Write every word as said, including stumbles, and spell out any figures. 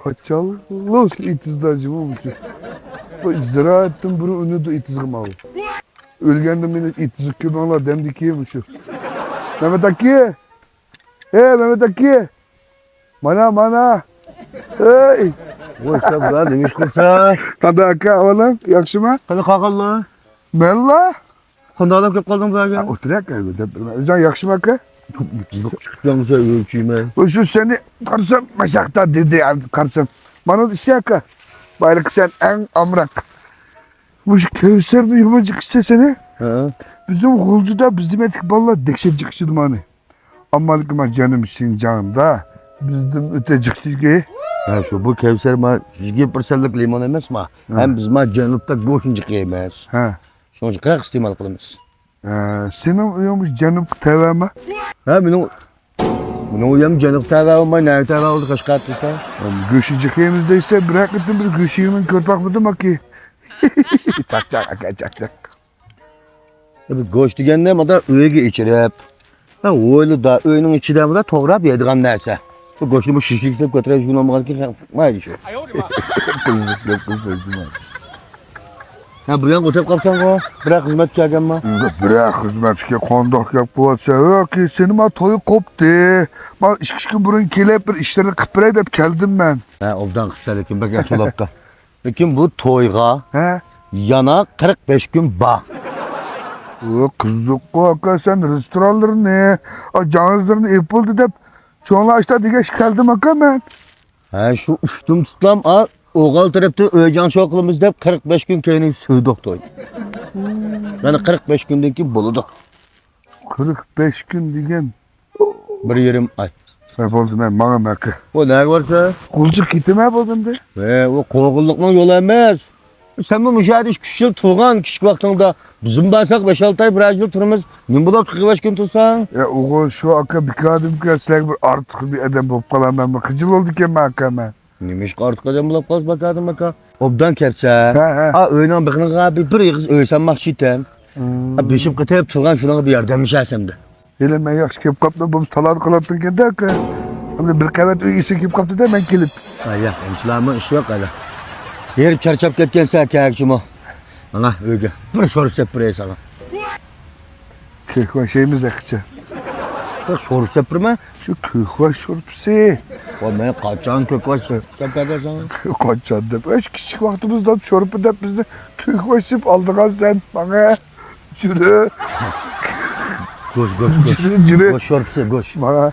قاچانلا شۇ ئېتىزدا جىمى مۇشۇ. بۇ زىرائەتتىن بۇرۇن ئۈنىدۇ ئېتىزغا ماۋۇ. ئۆلگەندە مېنى ئېتىزغا كۆمۈڭلار دەمدىكى مۇشۇ. مەمەت ئاكا! ئەي، مەمەت ئاكا! مانا، مانا! ئەي! ۋاي، سەن بۇلار نېمە ئىش قىلسا؟ قانداق ئاكا، ئەھۋالىڭ؟ ياخشىما؟ قېنى قالغانلار؟ مەنلا؟ قانداق ئادەم كېلىپ قالدىڭ بۇ يەرگە؟ ئولتۇراق، دەپ بېرىمەن. ئۆزۈڭ ياخشىمۇ ئاكا؟ چىقساڭ سەن ئۆلچىمەن. شۇ سېنى قارىسام، ماشاقتا دېدى، قارىسام. مانا ئىش ئاكا. بايلىقى سەن ئەڭ ئامراق. مۇشۇ كەۋسەرنى يامان جىقىشسە سېنى. ھە. بىزنىڭ غۇلجىدا بىز دېمەتلىك بالىلار دەھشەت جىقىشىدۇ مانى. ئەمما لېكىن ما جېنىم شىنجاڭدا بىزدىن ئۆتە جىقىشىدىكى. ھە، شۇ بۇ كەۋسەر ما يىگىرمە پىرسەنتلىك لىمون ئەمەسما. ھە. ھەم بىز ما جەنۇبتا گۆشنى جىق يەيمىز. ھە. شۇنىڭ ئۈچۈن قىرىق ئىستېمال قىلىمىز. ھە، سېنىڭ ئۆيۈڭ مۇشۇ جەنۇبقا تەۋەمۇ؟ ھە، مېنىڭ، مېنىڭ ئۆيۈم جەنۇبقا تەۋە بولماي، نەگە تەۋە بولدى قەشقەر دېسە؟ گۆشى جىق يەيمىز دەيسە، بىرەر قېتىم بىر گۆشىنى كۆرۈپ باقمىدىم ئاكا. چاقچاق ئاكا، چاقچاق. بۇ گۆش دېگەندە مانا ئۆيگە ئېچىرىپ، ھە، ھويلىدا، ئۆينىڭ ئىچىدە مانا توغراپ يەيدىغان نەرسە. بۇ گۆشنى بۇ شىشىكلەپ كۆتۈرۈش بولمىغانكى، مايلىشى. قىزىق گەپ قىلسا. ھە، بۇ يەرگە ئولتۇرۇپ قاپسەنغۇ؟ بىرەر خىزمەتكە كەلگەنما؟ بىرەر خىزمەتكە قانداق گەپ قىلىۋاتىسەن؟ ياكى سېنى ما توي قوپتى. ما ئىككى، ئۈچ كۈن بۇرۇن كېلىپ بىر ئىشلارنى قىلىپ بېرەي دەپ كەلدىم مەن. ھە، ئوبدان قىپسەن، لېكىن بەك ياخشى بولاپتۇ. لېكىن بۇ تويغا ھە؟ يەنە قىرىق بەش كۈن بار. ئۇ قىزىققۇ ئاكا، سەن رېستورانلىرىنى، ئا، جاھازلىرىنى ئېلىپ بولدى دەپ چوڭلار ئاشتا دېگەچ كەلدىم ئاكا مەن. ھە، شۇ ئۇشتۇمتۇتلام، ئا، ئوغۇل تەرەپتىن ئۆي جاڭشۇ قىلىمىز دەپ قىرىق بەش كۈن كەينىگە سۈردۇق توي. يەنە قىرىق بەش كۈندىن كېيىن بولىدۇ. قىرىق بەش كۈن دېگەن بىر يېرىم ئاي. ھە، بولدى، مەن ماڭىمەن ئاكا. ئۇ نەگە بارسا؟ غۇلجىغا كېتىمەن بولدى ئەمدى. ھە، ئۇ قوغۇنلۇقنىڭ يولى ئەمەس. سەنمۇ مۇشۇ يەردە ئىككى، ئۈچ يىل تۇرغان كىچىك ۋاقتىڭدا. بىزمۇ بارساق بەش، ئالتە ئاي، بىر يىل تۇرىمىز. نېمە بولۇپ قىرىق بەش كۈن تۇرساڭ؟ يا ئوغۇل، شۇ ئاكا بىكاردىمكەن، سىلەرگە بىر ئارتۇق بىر ئادەم بولۇپ قالامەنمۇ؟ خىجىل بولىدىكەنمەن ئاكا مەن. نېمىشقا ئارتۇق ئادەم بولاپ قالىسىز ئاكا؟ ئوبدان كەپسە. ھە، ھە. ئا، ئۆينىڭ بېقىنىغا بىر، بىر ئېغىز ئۆي سالماقچى ئىكەن. ھىم. ئا، بېشىم قېتىپ تۇرغان، شۇنىڭغا بىر ياردەملىشەسەن دە. ھېلى مەن ياخشى كېلىپ قاپتۇ، بولمىسا تالادا قالاتتىڭكەن-دە ئاكا. بىر قەۋەت ئۆي ئېسىل كېلىپ قاپتۇ-دە، مەن كېلىپ. ھە، ياق، ئۇنچىلامۇ ئىش يوق ھېلى. ھېرىپ چارچاپ كەتكەنسەن كەچمۇ. ماڭا ئۆيگە بىر شورپا سېلىپ بېرەي ساڭا. كۆكۋاش يەيمىز ئەكىچە. بىر شورپا سېلىپ بېرىمەن. شۇ كۆكۋاش شورپىسى. ۋاي، مەن قاچان كۆكۋاش سېلىپ بەردىم ساڭا؟ قاچان دەپ، ئەش كىچىك ۋاقتىمىزدا شورپا دەپ بىزنى كۆكۋاش سېلىپ ئالدىغان سەن ماڭا. جۈرە. گۆش، گۆش، گۆش. جۈرە، جۈرە. گۆش شورپىسى، گۆش. مانا.